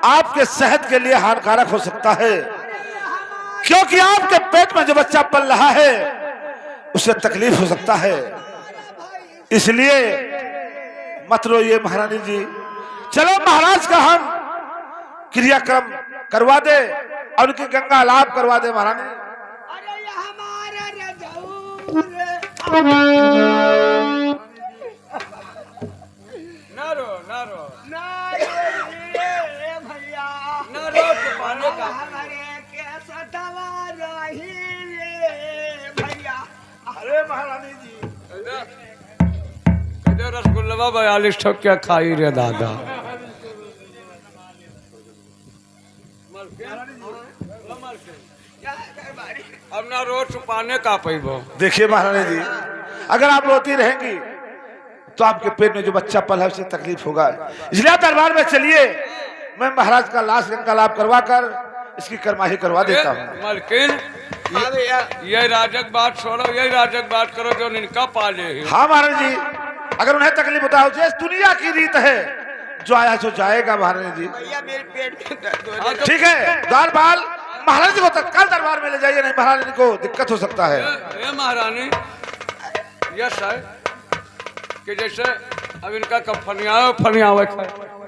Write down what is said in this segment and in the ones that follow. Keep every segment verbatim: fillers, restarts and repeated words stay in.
आपके सेहत के लिए हानिकारक हो सकता है, क्योंकि आपके पेट में जो बच्चा पल रहा है, उसे तकलीफ हो सकता है। इसलिए मत रोइए महारानी जी। चलो महाराज का हम क्रियाक्रम करवा दे और उनकी गंगा आलाप करवा दे महारानी। अरे ये हमारे रजऊ रे। ना रो, ना रो। ना रो रे भैया। ना रो, तो पानी का। हमारे के सतावा रही रे भैया। अरे महारानी जी। कह दे, कह दे रसगुल्लवा बयालीस ठोक के खाई रे दादा। अब ना रो, छुपाने का पैबो। देखिए महारानी जी, अगर आप रोती रहेंगी तो आपके पेट में जो बच्चा पला है उसे तकलीफ होगा, इसलिए आप दरबार में चलिए, मैं महाराज का लाश गंगा आलाप करवा कर इसकी करमाही करवा देता हूँ। मलकिन, हाँ भैया। ये राजक बात छोड़ो, ये राजक बात करो जो इनका पाले है। हाँ महाराज जी, अगर उन्हें तकलीफ होता हो, जैसे दुनिया की रीत है, जो आया सो जाएगा महारानी जी। भैया, मेरे पेट में दर्द हो रहा है। ठीक है, द्वारपाल, महारानी जी को तत्काल दरबार में ले जाइए, नहीं महारानी को दिक्कत हो सकता है। ए, ए महारानी, यस है कि जैसे अब इनका कफनियावे, फनियावे का।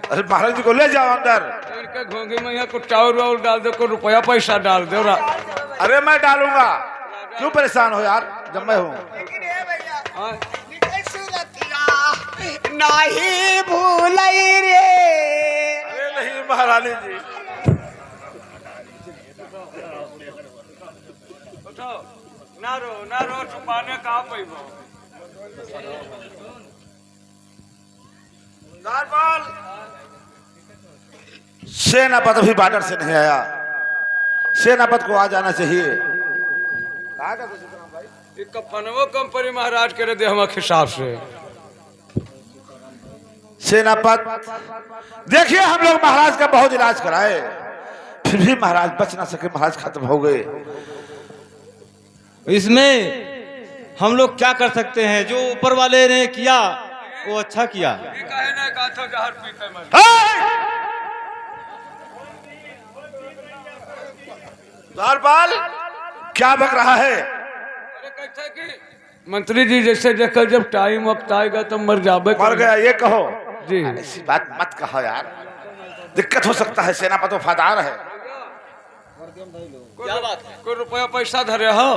अरे महारानी जी को ले जाओ अंदर। इनके घोंघी में यहाँ कुछ चाउर वाउर डाल दे, कुछ रुपया पैसा डाल दे। अरे मैं डालूंगा, क्यों परेशान हो यार, जब मैं हूँ। लेकिन ए भैया, हाँ। नहीं भूलई रे। अरे नहीं महारानी जी। उठो, ना रो, ना रो, छुपाने का पैबो। द्वारपाल, सेनापत अभी बॉर्डर से नहीं आया, सेनापत को आ जाना चाहिए। कहाँ का कुछ भाई? ये कफनवो कम परी महाराज के रे देहवा के हिसाब से। सेनापत, देखिए, हम लोग महाराज का बहुत इलाज कराए, फिर भी महाराज बच ना सके, महाराज खत्म हो गए। इसमें हम लोग क्या कर सकते हैं? जो ऊपर वाले ने किया, वो अच्छा किया। ये काहे ना कहा था जहर पीते मर। हे! द्वारपाल, क्या बक रहा है? अरे, कैसे कि मंत्री जी, जैसे देखो, जब टाइम वक्त आएगा तो मर जाबे मर करेगा। गया, ये कहो। जी। अरे, ऐसी बात मत कहो यार, दिक्कत हो सकता है, सेनापत वफादार है। क्या बात है? कोई रुपया पैसा धरे हो?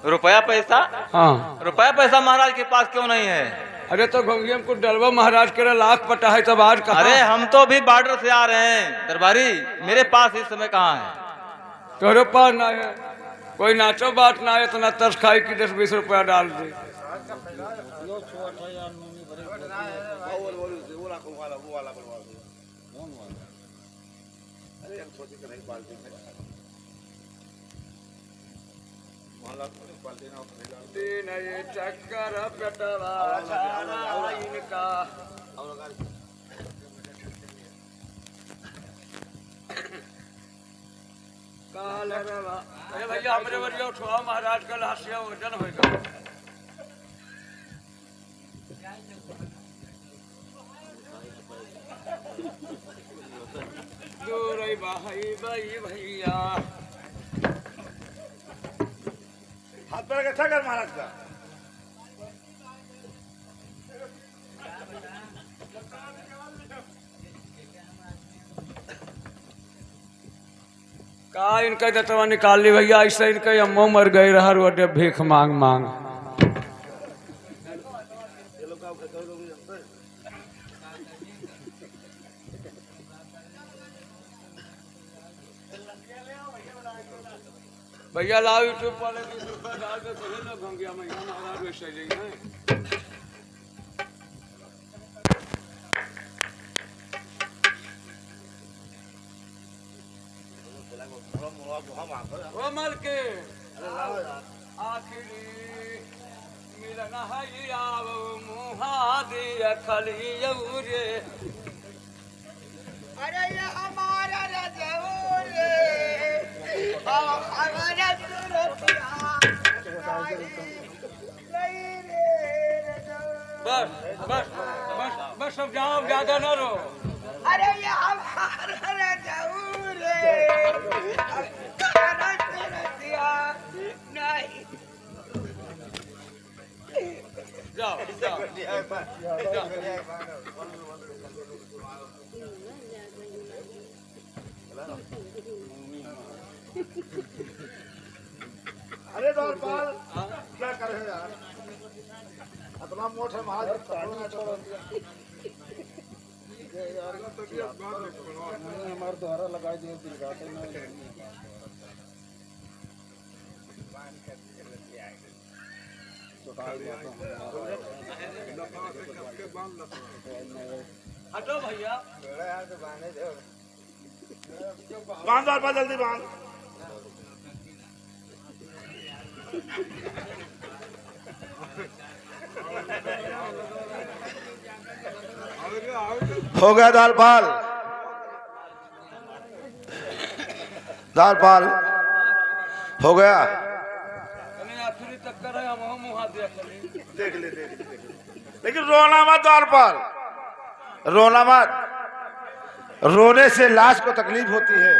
रुपया पैसा? हाँ। रुपया पैसा महाराज के पास क्यों नहीं है? अरे तो घोंघिया में कुछ डलवा महाराज के लाख पटा है, तब आज कहाँ? अरे हम तो अभी बॉर्डर से आ रहे हैं दरबारी, मेरे पास इस समय कहाँ है? तोहरे पास ना है, कोई नाचो बात ना है, इतना तरस खाई कि दस बीस रुपया डाल दे। तीन ये चक्कर पेटवा खाना इनका। काल रे बा-, अरे भैया, हमरे बरिया उठवा महाराज का लाशिया वजन होएगा। दूर आई बा-, आई बा-, ई भैया। हाथ पैर इकट्ठा कर महाराज का। का इनका दतवा निकाल ली भैया, ऐसे इनका अम्मो मर गए रहा रोडे भीख मांग मांग। भैया लाओ YouTube वाले बीस रुपया डाल दे, कहीं ना घंगिया मैया महाराज वैसे ही हैं। ओ मलके, आखिरी मिलन है, आओ मुहा दिया खलियऊ रे। अरे ये हमारा रजऊ रे, अब हमारा सुरतिया। बस, बस, बस, बस, अब जाओ, ज्यादा ना रो। अरे ये हमार, अरे जाऊ रे। अरे तेरा दिया नहीं। जाओ, जाओ। अरे द्वारपाल, क्या करे हो यार? इतना मोट है महाराज, पानी छोड़ दिया। नहीं, हमारे द्वारा लगाई दिए, दिलगाते नहीं। हटो भैया। बांध द्वारपाल, जल्दी बांध। हो गया द्वारपाल। द्वारपाल, हो गया। अरे आखिरी चक्कर है, हम मुँह हाथ दिया करें। देख ले, देख ले, देख ले। लेकिन रोना मत द्वारपाल, रोना मत। रोने से लाश को तकलीफ होती है।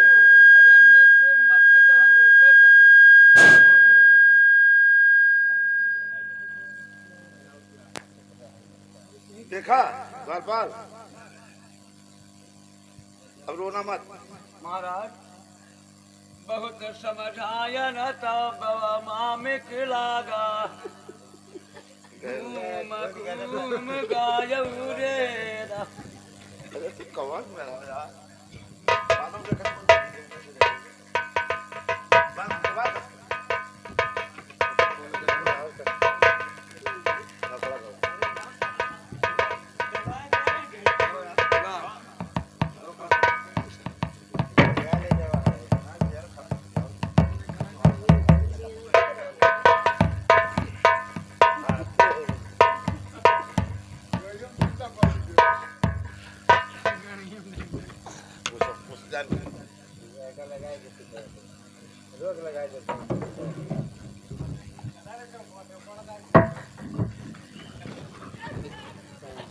देखा द्वारपाल, अब रोना मत। महाराज, बहुत समझायन तब मामिक लागा। घूम घूम गायऊ रे रा। अरे तू कवन में हो यार? मालूम नहीं।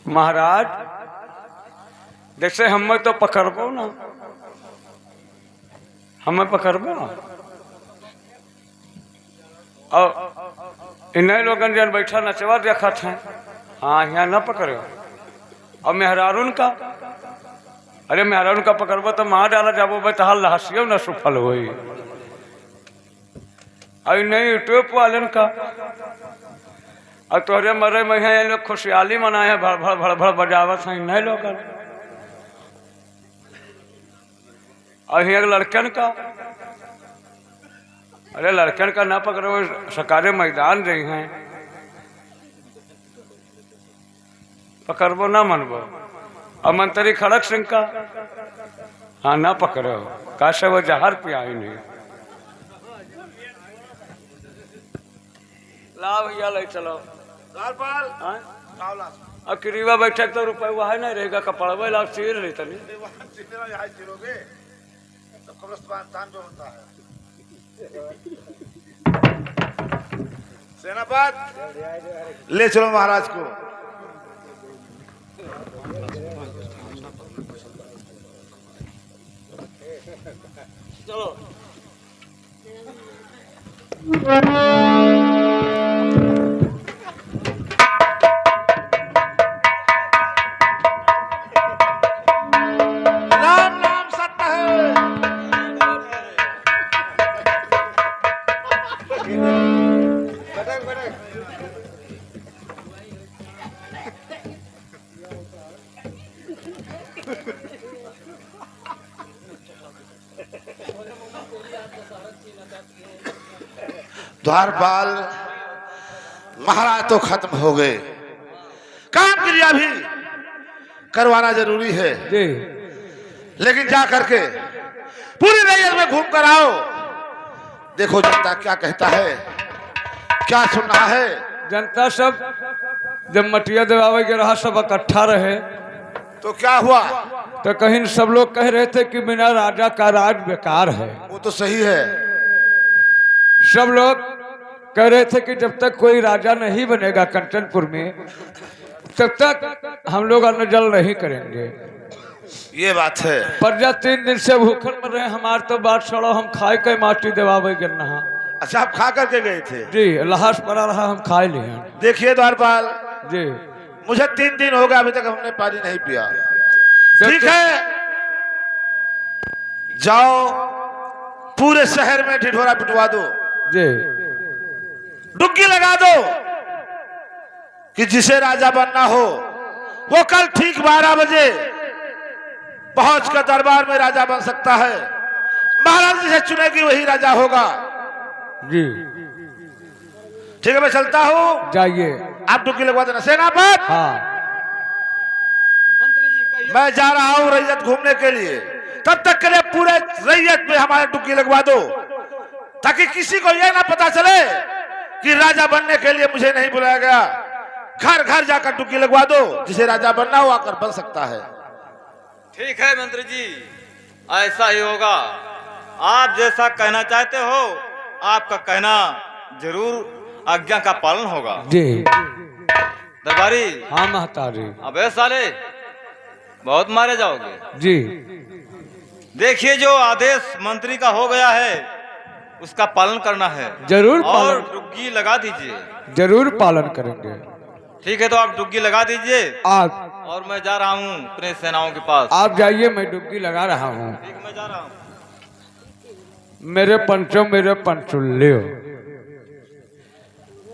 महाराज, जैसे हमें तो पकड़बो ना, हमें पकड़बो ना। और इन्हें लोगन जन बैठा नचवा देखत हैं, हाँ, यहाँ न पकड़ो। और मेहरारून का, अरे मेहरारून का पकड़बो तो मार डाला जाबो, भाई तहार लहसियो न सुफल होई। और नहीं यूट्यूब वालन का, और तोहरे मरे में है, ये लोग खुशहाली मनाए हैं, भड़ भड़ भड़ भड़ बजावत हैं, नहीं लोगन। और हियाँ के लड़कन का, अरे लड़कन का ना पकड़ो, सकारे मैदान रही हैं, पकड़बो ना मनबो। और मंत्री खड़क सिंह का, हाँ ना पकड़ो, कासे वो जहर पियाई नहीं। ला भैया, ले चलो। द्वारपाल। हाँ? लाओ, लाओ। अब किरीवा बैठे तो रुपये वह नहीं रहेगा, कपड़वे लाओ, चीर ले तनी। अरे, वहाँ चीरने वाले हाथ चीरोगे? तो कब्रिस्तान तान जो होता है। सेनापत, ले चलो महाराज को। चलो। राम नाम सत्य है। द्वारपाल महाराज तो खत्म हो गए, काम क्रिया भी करवाना जरूरी है। जी। लेकिन जा करके पूरी रैयत में घूम कर आओ, देखो जनता क्या कहता है, क्या सुन रहा है। जनता सब जब मटिया देवावे के रहा, सब इकट्ठा रहे, तो क्या हुआ? तो कहीं सब लोग कह रहे थे कि बिना राजा का राज बेकार है। वो तो सही है। सब लोग कह रहे थे कि जब तक कोई राजा नहीं बनेगा कंचनपुर में, तब तक हम लोग अन्न जल नहीं करेंगे। ये बात है। प्रजा तीन दिन से भूखल मर रहे, हमार तो बात छोड़ो, हम खाए के माटी देवावे गए ना। अच्छा, आप खा करके गए थे? जी, लहास पड़ा रहा, हम खाए लिए। देखिए द्वारपाल जी, मुझे तीन दिन हो गए, अभी तक हमने पानी नहीं पिया। तो ठीक तो है, जाओ पूरे शहर में ढिढोरा पिटवा दो जी, डुग्गी लगा दो कि जिसे राजा बनना हो वो कल ठीक बारह बजे पहुंच कर दरबार में राजा बन सकता है। महाराज जिसे चुनेगी वही राजा होगा। जी। ठीक है, मैं चलता हूँ। जाइए। आप डुग्गी लगवा देना सेनापत। हाँ। मैं जा रहा हूँ रैयत घूमने के लिए, तब तक के लिए पूरे रैयत में हमारे डुग्गी लगवा दो, ताकि किसी को यह ना पता चले कि राजा बनने के लिए मुझे नहीं बुलाया गया। घर घर जाकर डुग्गी लगवा दो, जिसे राजा बनना हो आकर बन सकता है। ठीक है मंत्री जी, ऐसा ही होगा। आप जैसा कहना चाहते हो, आपका कहना जरूर आज्ञा का पालन होगा। जी। दरबारी। हाँ महतारी। अबे साले, बहुत मारे जाओगे। जी। देखिए, जो आदेश मंत्री का हो गया है, उसका पालन करना है। जरूर और पालन। डुग्गी लगा दीजिए। जरूर पालन करेंगे। ठीक है, तो आप डुग्गी लगा दीजिए। आज। और मैं जा रहा हूँ अपने सेनाओं के पास। आप जाइए, मैं डुग्गी लगा रहा हूँ। ठीक, मैं जा रहा हूँ। मेरे पंचों, मेरे पंचुल्लियों,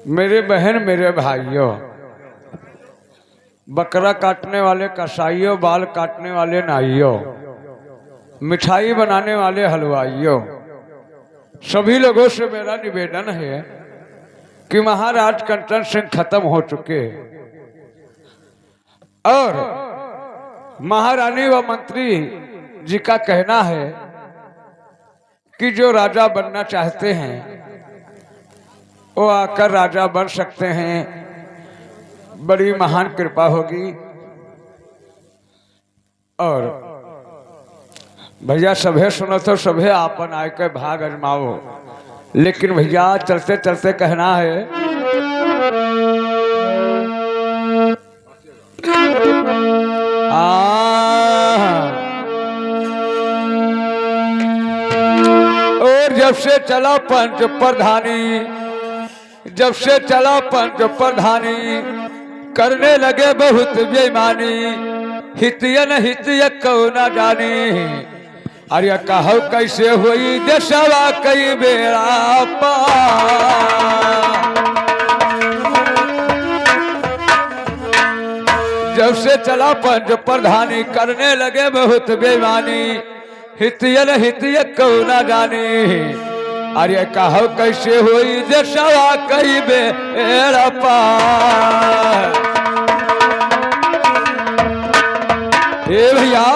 मेरे बहन, मेरे भाइयों, बकरा काटने वाले कसाइयों, बाल काटने वाले नाइयों, मिठाई बनाने वाले हलवाइयों, सभी लोगों से मेरा निवेदन है कि महाराज कंचन सिंह खत्म हो चुके हैं और महारानी व मंत्री जी का कहना है कि जो राजा बनना चाहते हैं वो आकर राजा बन सकते हैं। बड़ी महान कृपा होगी। और भैया, सभे सुनत हो, सभे आपन आय के भाग आजमाओ। लेकिन भैया, चलते चलते कहना है, आ, और जब से चला पंच प्रधानी, जब से चला पंच प्रधानी, करने लगे बहुत बेईमानी, हितियन हितिय कौ ना जानी। अरे कहौ कैसे होई देशवा कई बेड़ा पार। जब से चला पंच प्रधानी, करने लगे बहुत बेईमानी, हितियन हितिय कौ ना जानी। अरे कहौ कैसे होई देशवा कई बेड़ा पार। ए भैया,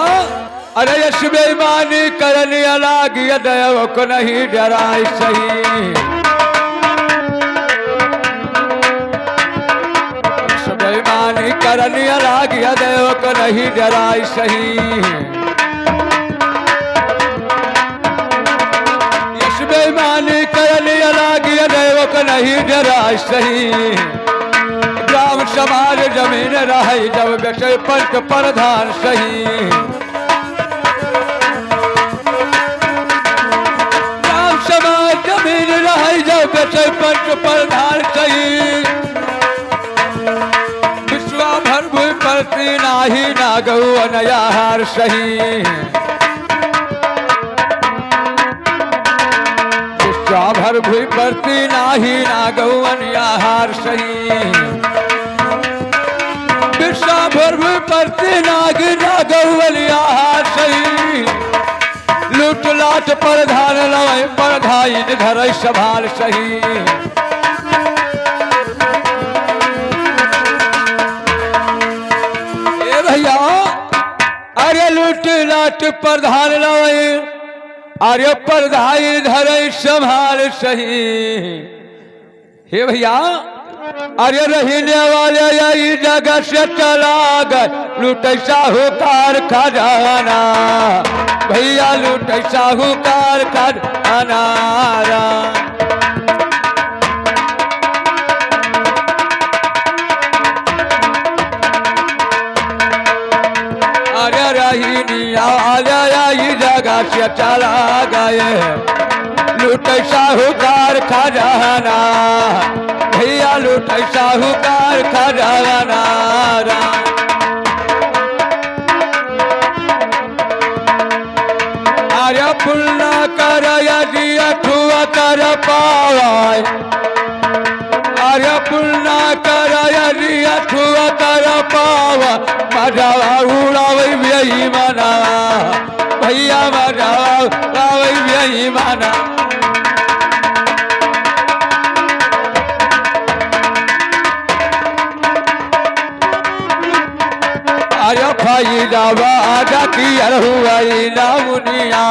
अरे यस बेईमानी करनी अलग, ये दैव को नहीं डराई सही। यस बेईमानी करनी अलग, ये दैव को नहीं डराई सही। यस बेईमानी करनी अलग, ये दैव को नहीं डराई सही। ग्राम समाज जमीन रहे, जब बेचे पंच प्रधान सही। ग्राम समाज जमीन रहे, जब बेचे पंच प्रधान सही। विश्वा भर भूपति नाही, ना गौवन आहार सही। विश्वा भर भूपति नाही, ना गौवन आहार सही। विश्वा भर भूपति नाही, ना गौवन आहार सही। लूट लाट प्रधान लवै, प्रधाइन धरै संभार सही। ए भैया, अरे लूट लाट प्रधान लवै, अरे प्रधाइन धरै संभार सही। हे भैया, अरे रहने वाले यही जगह से चला गए, लूटे साहूकार खजाना, भैया लूटे साहूकार खजाना। अरे, अरे, बहिनिया वाले यही जगह से चला गए, लूटे साहूकार खजाना, भैया लूटे साहूकार खजाना। अरे पुण्य कर यदि अठुआ कर पावाय, अरे पुण्य कर यदि अठुआ कर पावा, मजावा उड़ावे बेईमाना, भैया मजावा उड़ावे बेईमाना। अरे फैजाबाद की अरहुआई नाउनिया,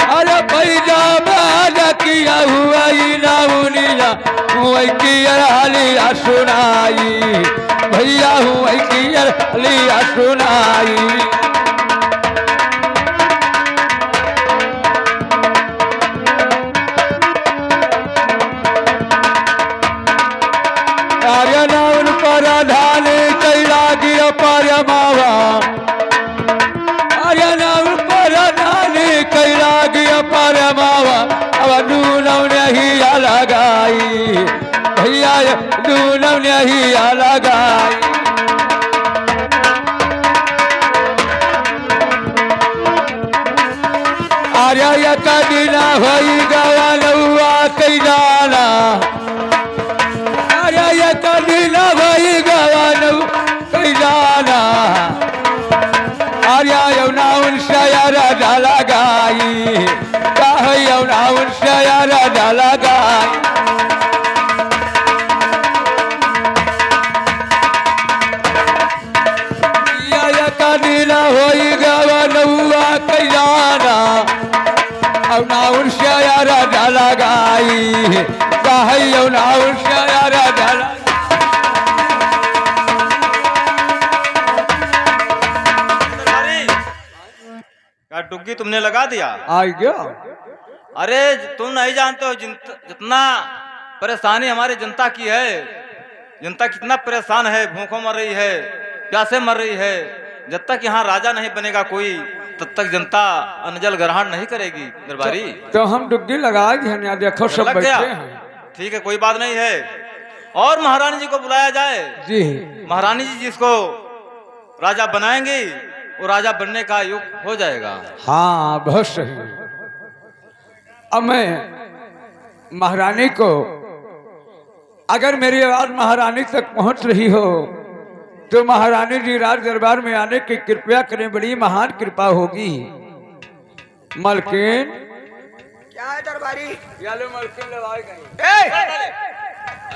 अरे फैजाबाद की अरहुआई नाउनिया, हुआई की अरहलिया सुनाई, भैया हुआई की अरहलिया सुनाई। अरे नाउन पर धान कैला गिर पर मावा, अरे नाउन पर धान कैला गिर पर मावा, अब नून नहीं लगाई, भैया नून नहीं लगाई। अरे एक दिन होई गवा नौआ कैलाना, अरे एक दिन होई गवा नौआ कैलाना। अरे यौना उनसे यार डाला गाई, काहे यौना उनसे यार डाला गाई। या एक दिन होई गवा नौआ कैलाना, अब ना उनसे यार डाला गाई, काहे यौना उनसे यार डाला। अरे, क्या डुग्गी तुमने लगा दिया? आई गया। अरे, तुम नहीं जानते हो जिन-, जितना परेशानी हमारी जनता की है, जनता कितना परेशान है, भूखों मर रही है, प्यासे मर रही है। जब तक यहाँ राजा नहीं बनेगा कोई, तब तक जनता अन्न जल ग्रहण नहीं करेगी, दरबारी। तो, तो हम डुग्गी लगा दी है, यहाँ देखो सब लग गया? बैठे हैं। ठीक है, कोई बात नहीं है। और महारानी जी को बुलाया जाए। जी। महारानी जी जिसको राजा बनाएंगी, वो राजा बनने का युग हो जाएगा। हाँ, बहुत सही। अब मैं महारानी को, अगर मेरी आवाज महारानी तक पहुंच रही हो, तो महारानी जी राज दरबार में आने की कृपया करें, बड़ी महान कृपा होगी। मलकिन। क्या है दरबारी? या लो मलकिन, लो आ गई। ए!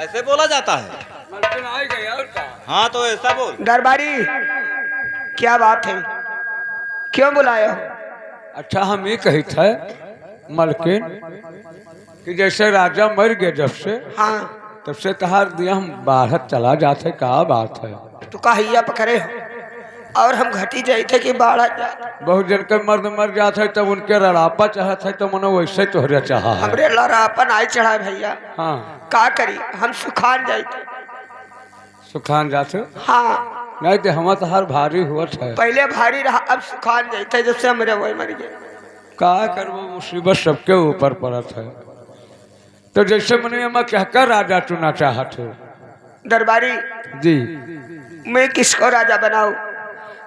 ऐसे बोला जाता है? मलकिन आ गई, और का? हाँ, तो ऐसा बोल। दरबारी, क्या बात है, क्यों बुलाया हो? अच्छा, हम ये कही थे मलकिन कि जैसे राजा मर गए जब से, हाँ। तब से तहार दिया हम बाढ़त चला जात है, का बात है? तू का हैया पकड़े हो और हम घटी जाइत है कि बाढ़त जा? बहुत जन के मर्द मर जात है, तब उनके लड़ापा चाहत है, तो मनो वैसे तोहरे चाहा है। हमरे लड़ापा नाई चढ़ा भैया। हाँ। का करी, हम सुखान जाइत है। सुखान जात हो? हाँ। नहीं तो हम तहार भारी हुआ था। पहले भारी रहा, अब सुखान जाइत है, जब से हमरे वही मर गए। का करबो, मुसीबत सबके ऊपर पड़त है। तो जैसे मने मैं कहकर राजा चुना चाहत हो। दरबारी जी। मैं किसको राजा बनाऊं?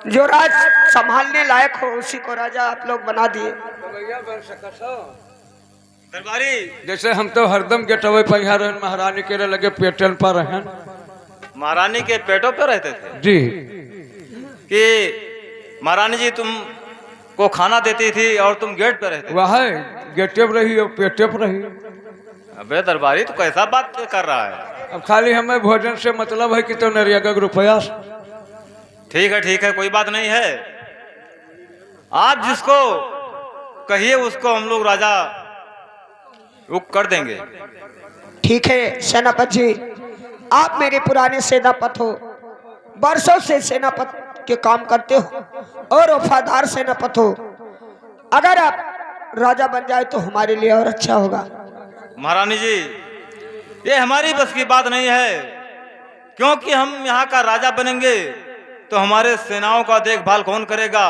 जो राज संभालने लायक हो, उसी को राजा आप लोग बना दिए। दरबारी। जैसे हम तो हरदम गेटवे पर यहाँ रहन, महारानी के लगे पेटन पर रहन। महारानी के पेटों पे रहते थे? जी। कि महारानी जी तुमको खाना देती थी और तुम गेट पे रहते थे? वह गेटे पे रही और पेटे पे रही। अबे दरबारी, तू कैसा बात कर रहा है? अब खाली हमें भोजन से मतलब है कि तो नरिया का रुपया से। ठीक है, ठीक है, कोई बात नहीं है। आप जिसको कहिए उसको हम लोग राजा वो कर देंगे। ठीक है सेनापति जी, आप मेरे पुराने सेनापति हो, वर्षों से सेनापति के काम करते हो और वफादार सेनापति हो। अगर आप राजा बन जाए तो हमारे लिए और अच्छा होगा। महारानी जी, ये हमारी बस की बात नहीं है, क्योंकि हम यहाँ का राजा बनेंगे तो हमारे सेनाओं का देखभाल कौन करेगा?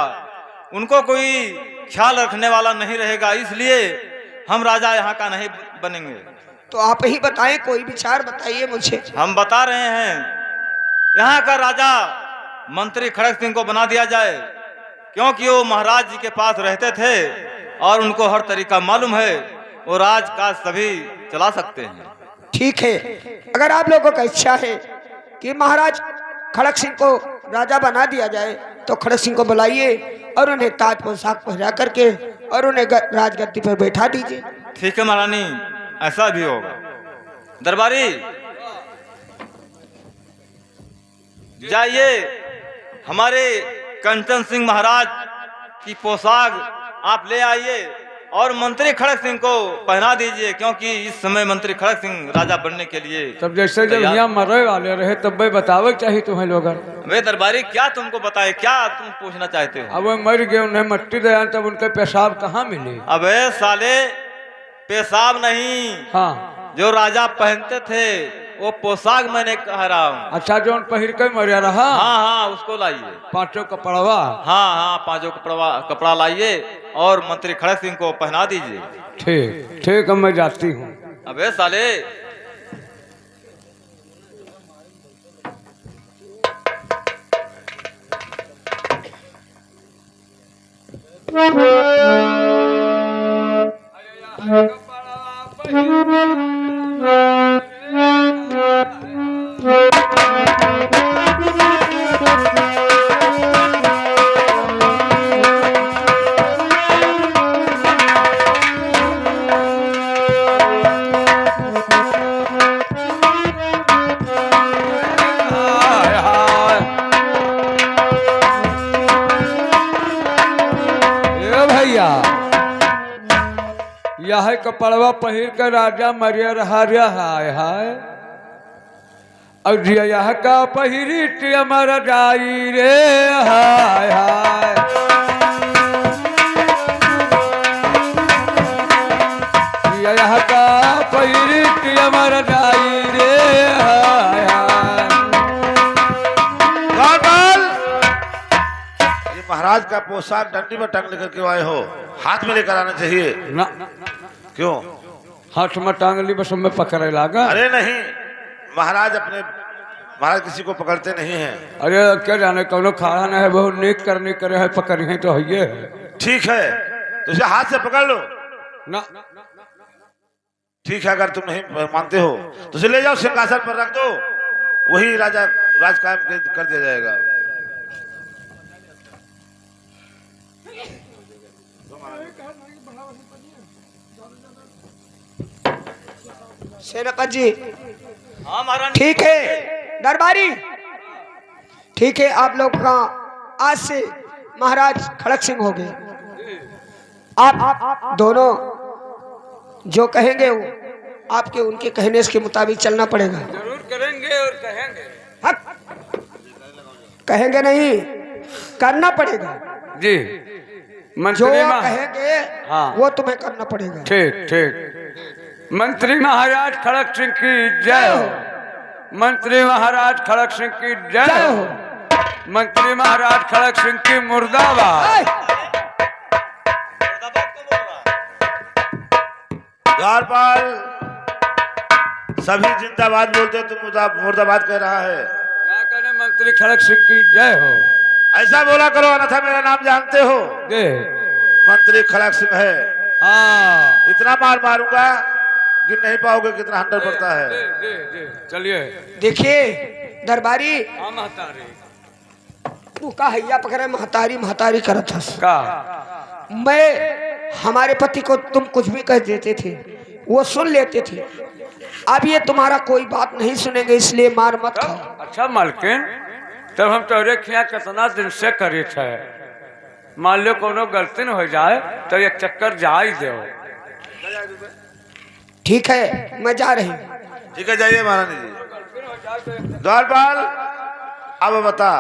उनको कोई ख्याल रखने वाला नहीं रहेगा, इसलिए हम राजा यहाँ का नहीं बनेंगे। तो आप ही बताएं, कोई विचार बताइए मुझे। हम बता रहे हैं, यहाँ का राजा मंत्री खड़क सिंह को बना दिया जाए, क्योंकि वो महाराज जी के पास रहते थे और उनको हर तरीका मालूम है, वो राज काज सभी चला सकते हैं। ठीक है, अगर आप लोगों का इच्छा है कि महाराज खड़क सिंह को राजा बना दिया जाए, तो खड़क सिंह को बुलाइए और उन्हें ताज पोशाक पहना करके और उन्हें ग-, राजगद्दी पर बैठा दीजिए। ठीक है महारानी, ऐसा भी होगा। दरबारी, जाइए, हमारे कंचन सिंह महाराज की पोशाक आप ले आइए और मंत्री खड़क सिंह को पहना दीजिए, क्योंकि इस समय मंत्री खड़क सिंह राजा बनने के लिए तब जैसे जब तैयार। यहाँ मरे वाले रहे, तब भाई बतावे के चाहिए तुम्हें लोगन। वे दरबारी, क्या तुमको बताए, क्या तुम पूछना चाहते हो? अब वो मर गए, उन्हें मट्टी दे आए, तब उनके पेशाब कहाँ मिले? अबे साले, पेशाब नहीं, हाँ। जो राजा पहनते थे, वो पोशाक मैंने कह रहा हूँ। अच्छा, जो उन पहिर के मरिया रहा? हाँ, हाँ, उसको लाइए। पांचों कपड़वा? हाँ, हाँ, पांचों कपड़वा, कपड़ा लाइए और मंत्री खड़क सिंह को पहना दीजिए। ठीक, ठीक है, मैं जाती हूँ। अबे साले, ए भैया, यह कपड़वा पहिर के राजा मरियर हार्या, हाय हाय। और जिया यह का पहिरी टिया मर जाई रे, हाय हाय। जिया यह का पहिरी टिया मर जाई रे, हाय हाय। बादल! ये महाराज का पोशाक डंडी में टांग लेकर क्यों आए हो? हाथ में लेकर आना चाहिए। ना। क्यों? हाथ में टांग ली, बस हमें पकड़े लागा। अरे नहीं, महाराज अपने, महाराज किसी को पकड़ते नहीं हैं। अरे क्या जाने, कौनो खाड़ा नहीं है, बहुत नेक करनी करे है, पकड़ी है तो है ये है। ठीक है, तो इसे हाथ से पकड़ लो। ना। ठीक है, अगर तुम नहीं मानते हो तो उसे ले जाओ, सिंहासन पर रख दो, वही राजा राज कायम कर, कर दिया जाएगा। सेनापति जी। हाँ महाराज। ठीक है दरबारी, ठीक है, आप लोग का आज से महाराज खड़क सिंह हो गए। आप दोनों जो कहेंगे वो आपके उनके कहने के मुताबिक चलना पड़ेगा। जरूर करेंगे और कहेंगे। हक। कहेंगे नहीं, करना पड़ेगा। जी, जो मंत्री वो महा-, कहेंगे, हाँ। वो तुम्हें करना पड़ेगा। ठीक, ठीक। मंत्री महाराज खड़क सिंह की जय हो। मंत्री महाराज खड़क सिंह की जय हो। मंत्री महाराज खड़क सिंह की मुर्दाबाद। द्वारपाल, सभी जिंदाबाद बोलते, तू मुर्दा-, मुर्दाबाद कह रहा है। ना कहने मंत्री खड़क सिंह की जय हो। ऐसा बोला करो, अन्यथा मेरा नाम जानते हो। दे। मंत्री खड़क सिंह है। हाँ। इतना मार मारूंगा, गिन नहीं पाओगे कितना हंटर दे, पड़ता है। दे, दे, दे। चलिए। देखिए दरबारी, हाँ, महतारी। तू का हैया पकड़े महतारी महतारी करत हस? का? मैं, हमारे पति को तुम कुछ भी कह देते थे, वो सुन लेते थे। अब ये तुम्हारा कोई बात नहीं सुनेंगे, इसलिए मार मत खाओ। अच्छा मालकिन, तब हम तोहरे खिया कितना दिन से करी थे, मान लो कोनो गलती न हो जाए तो एक चक्कर जाई देव। ठीक है, मैं जा रही हूँ। ठीक है, जाइए महारानी जी। द्वारपाल, अब बता,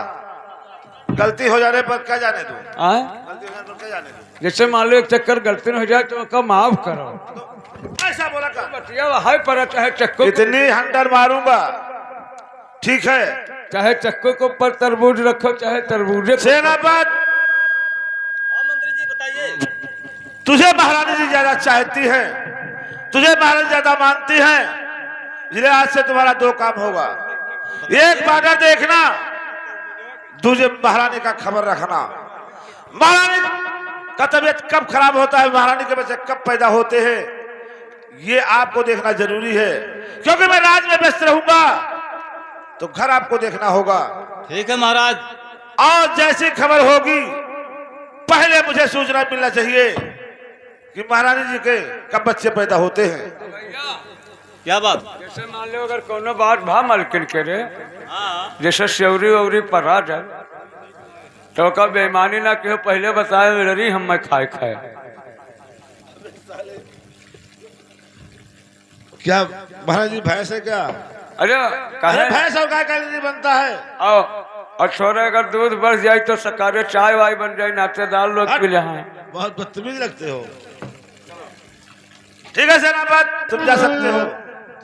गलती हो जाने पर क्या जाने दूँ? आय? गलती हो जाने पर क्या जाने दूँ? जैसे मान लो एक चक्कर गलती न हो जाए तो ओका माफ करो। तो ऐसा बोला का? बतिया है पर चाहे चक्कर इतनी हंटर मारूंगा, ठीक है, चाहे चक्कू के ऊपर तरबूज रखो, चाहे तरबूजे के ऊपर। सेनापत, हाँ मंत्री जी, बताइए। तुझे महारानी जी ज्यादा चाहती है, तुझे महारानी ज्यादा मानती है, इसलिए आज से तुम्हारा दो काम होगा। एक बॉर्डर देखना, दूजे महारानी का खबर रखना। महारानी का तबीयत कब खराब होता है, महारानी के बच्चे कब पैदा होते हैं, ये आपको देखना जरूरी है, क्योंकि मैं राज में व्यस्त रहूंगा तो घर आपको देखना होगा। ठीक है महाराज। और जैसी खबर होगी, पहले मुझे सूचना मिलना चाहिए कि महारानी जी के कब बच्चे पैदा होते हैं। क्या बात? जैसे मान लो, अगर कोनो बात भा मालकिन के रे, हाँ। जैसे सेवरी वेवरी परा जाए, तो ओका बेईमानी ना किहो, पहले बताए, "ररी हम मैं खाए खाए।" क्या महाराज जी, भैंस है क्या? अरे, अरे, काहे? भैंस और गाय का नहीं बनता है। आओ, और छोरे, अगर दूध बढ़ जाए तो सकारे चाय वाय बन जाए, नातेदार लोग हट, पी ले हैं। बहुत बदतमीज लगते हो। ठीक है सेनापत, तुम जा सकते हो।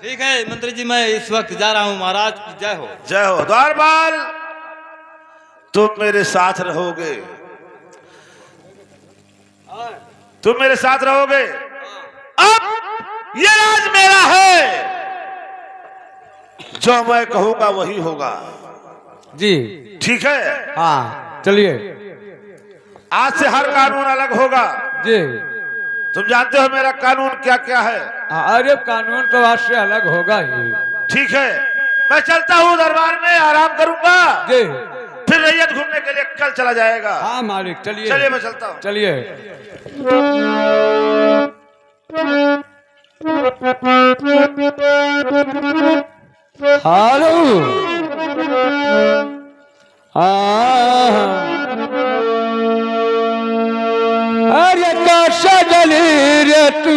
ठीक है मंत्री जी, मैं इस वक्त जा रहा हूँ। महाराज की जय हो। जय हो। द्वारपाल, तुम मेरे साथ रहोगे, तुम मेरे साथ रहोगे। अब ये राज मेरा है, जो मैं कहूंगा वही होगा। जी। ठीक है? हाँ, चलिए। आज से हर कानून अलग होगा। जी। तुम जानते हो मेरा कानून क्या क्या है? हाँ, अरे, कानून तो आज से अलग होगा ही। ठीक है, मैं चलता हूँ दरबार में, आराम करूंगा। जी। फिर रैयत घूमने के लिए कल चला जाएगा। हाँ मालिक, चलिए। चलिए, मैं चलता हूँ। चलिए। हेलो। हाँ। अरे का सजली रे तू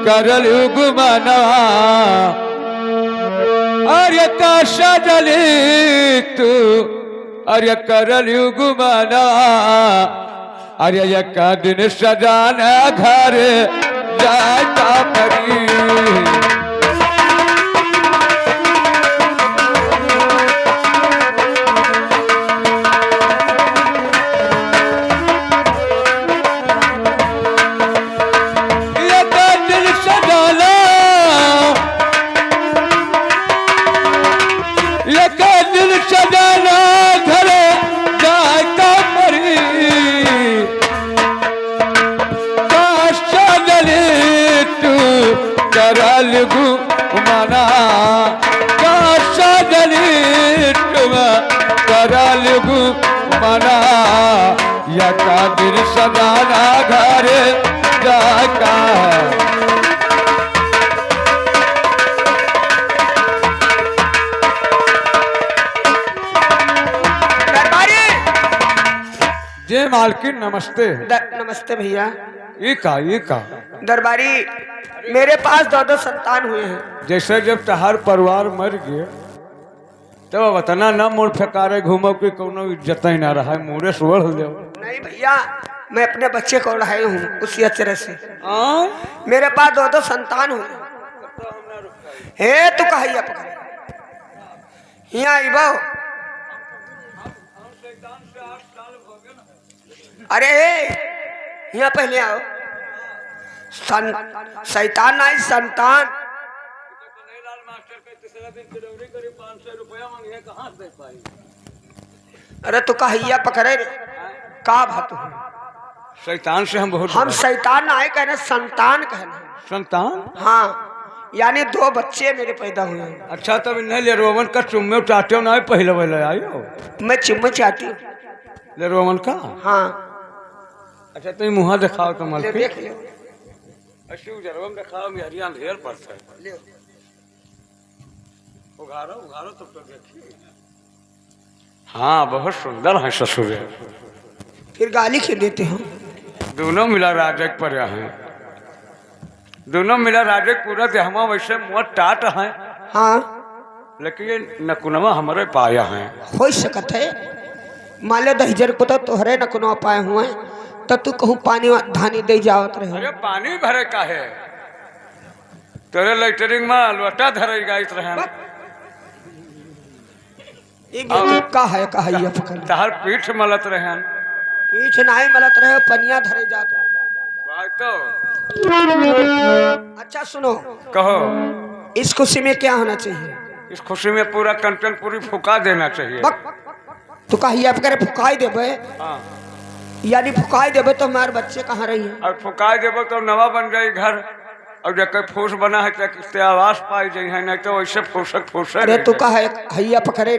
करलू गुमानवा, अरे का सजली तू, अरे करलू गुमानवा, अरे एक दिन सजाना घर जाता परी। एक दिन सजाना, एक दिन सजाना घर जाता परी। का सजली तू करलू गुमाना, का सजली तू करलू गुमाना, एक दिन सजाना घर जाता। दरबारी। जय मालकिन, नमस्ते। द-, नमस्ते भैया। ई का, ई का? दरबारी, मेरे पास दो दो संतान हुए हैं। जैसे जब तहार परिवार मर गए, तब अब अतना ना मुड़ फेकारे घूमो कि कौनो इज्जत ही ना रहा, मुड़े से ओढ़ लेव। नहीं भैया, मैं अपने बच्चे को ओढ़ाई हूँ उसी अचरे से। हाँ? मेरे पास दो दो संतान हुए। हे तू कहिया पकड़े। हियाँ आइबो। अरे, हियाँ पहले आओ। सं-, शैतान नहीं, संतान। अरे, तू कहिया पकड़े रे? का बात हो? शैतान से हम बहुत हम डराए। शैतान ना आए कहने, संतान कहने। संतान? हाँ, यानी दो बच्चे मेरे पैदा हुए हैं। अच्छा, तब इन्हें ले रोवन का चुम्मे चाटे ना आए, पहले वाले आयो। मैं चुम्मे चाटी हूँ। ले रोवन का? हाँ। अच्छा, तुम मुँह दिखाओ तो ले मलकिन। देख लो। ऐसे उजरवा में दिखाओ, मेहरिया अंधेर पड़ता है। ले। उघारो, उघारो तब तो देखी। हाँ, बहुत सुंदर है ससुरे। फिर गाली क्यों देते हो? दोनों मिला राजक पर हैं। दोनों मिला राजक पूरा देहमा वैसे मुँह टाट है। हाँ। लेकिन ये नकुनवा हमरे पाया है। हो सकत है। मान ले दहिजर को तो तोहरे नकुनवा पाए हुए, तो तू कहूँ पानी वा-, धानी दे जावत रहे। अरे पानी भरे का है? तोरे लेटरिन में लोटा धरे गाइत रहे हैं। बस। ई बेटी का है, का है ये पकड़? तहर पीठ मलत रहन। पीठ नाहीं मलत रहे, पनिया धरे जात रहे। भाई तो। अच्छा सुनो। कहो। इस खुशी में क्या होना चाहिए? इस खुशी में पूरा कंचनपुरी फुका देना चाहिए। बक, तू कहिया पकड़े फुकाई देबे? हाँ। यानी फुकाई देबे तो हमार बच्चे कहाँ रही हैं? और फुकाई देबे तो नवा बन जाई घर, और जकर फूस बना है ते, ते आवास पाई जाई है, नहीं तो वैसे फूसक फूसे अरे रह तू जाई। कहे हैया पकड़े